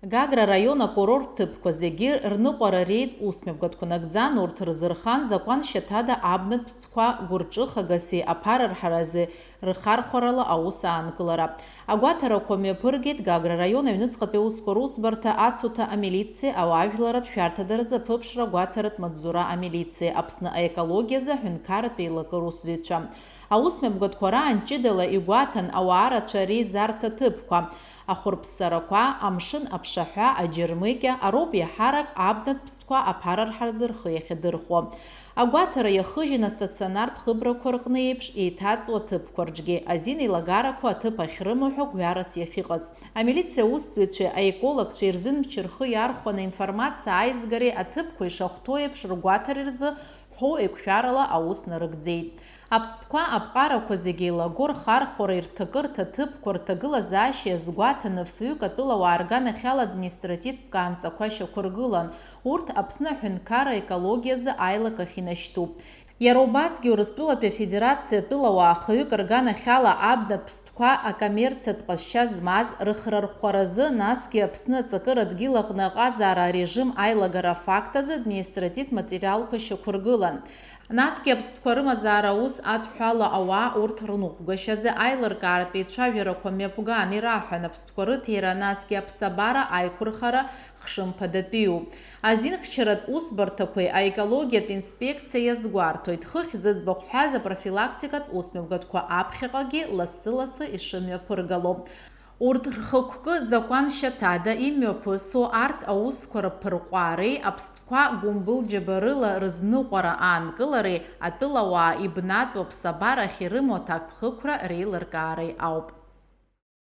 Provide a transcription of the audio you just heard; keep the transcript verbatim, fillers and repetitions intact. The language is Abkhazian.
Гагра араион акурорттә ҭыԥқәа зегьы рныҟәара реид усмҩаԥгатәқәа нагӡан, урҭ рзырхан закәан шьаҭада абнатә ҭыԥқәа гәырҿыхагаси аԥарарҳарази рхархәарала аус аанкылара. Агәаҭарақәа мҩаԥыргеит Гагра араион аҩныҵҟатәи аусқәа русбарҭа, ацуҭа амилициеи ауаажәларратә шәарҭадаразы аԥыԥшра агәаҭаратә маҵзура амилициеи, Аԥсны аекологиазы аҳәынҭқарратә еилакы русзуҩцәа. Аусмҩаԥгатәқәа раан ҷыдала игәаҭан ауаа рацәа реизарҭа ҭыԥқәа, ахәырԥссарақәа, амшын аԥшаҳәа, аџьармыкьа, ароуп иаҳарак абнатә ԥстәқәа аԥарарҳаразы рхы иахьадырхәо. Агәаҭара иахыжьын астационартә хыбрақәа рҟны еиԥш еиҭаҵуа ҭыԥқәа рҿгьы азин еилагарақәа аҭыԥ ахьрымоу ҳәа гәҩарас иахьыҟаз. Амилициа аусзуҩцәеи аекологцәеи рзын мчы рхы иархәаны аинформациа аизгареи аҭыԥқәа ишахәҭоу еиԥш ргәаҭара рзы ҳәоу еиқәшәарала аус нарыгӡеит. Аԥстәқәа аԥҟарақәа зегьы еилаго рхархәара, ирҭакырҭа ҭыԥқәа рҭагылазаашьа иазгәаҭаны фҩык атәылауаа рганахьала административтә ҟанҵақәа шьақәыргылан. Урҭ Аԥсны аҳәынҭқарра аекологиазы аилак ахь инашьҭуп. Иара убасгьы Урыстәылатәи Афедерациа атәылауаа хҩык рганахьала абнатә ԥстәқәа акоммерциатә ҟазшьа змаз рыхрархәаразы, насгьы Аԥсны аҵакыра дгьыл аҟны аҟазаара арежим аилагара афакт азы административтә материалқәа шьақәыргылан. Насгьы аԥстәқәа рымазаара аус адҳәала ауаа урҭ рныҟәгашьазы аилыркаартә еицәажәарақәа мҩаԥган, ираҳәан, аԥстәқәа рыҭира, насгьы аԥсабара аиқәырхара хшымԥадатәиуп. Азинхьчаратә усбарҭақәеи аекологиатә инспекциа иазгәарҭоит, хыхь зыӡбахә ҳәаз апрофилактикатә усмҩаԥгатәқәа аԥхьаҟагьы лассы-лассы ишымҩаԥыргало. Урҭ рхықәкы закәан шьаҭада имҩаԥысуа арҭ аусқәа рыԥырҟәаареи аԥстәқәа гәымбылџьабарыла рызныҟәара аанкылареи атәылауаа ибнатәу аԥсабарахь ирымоу аҭакԥхықәра реилыркаареи ауп.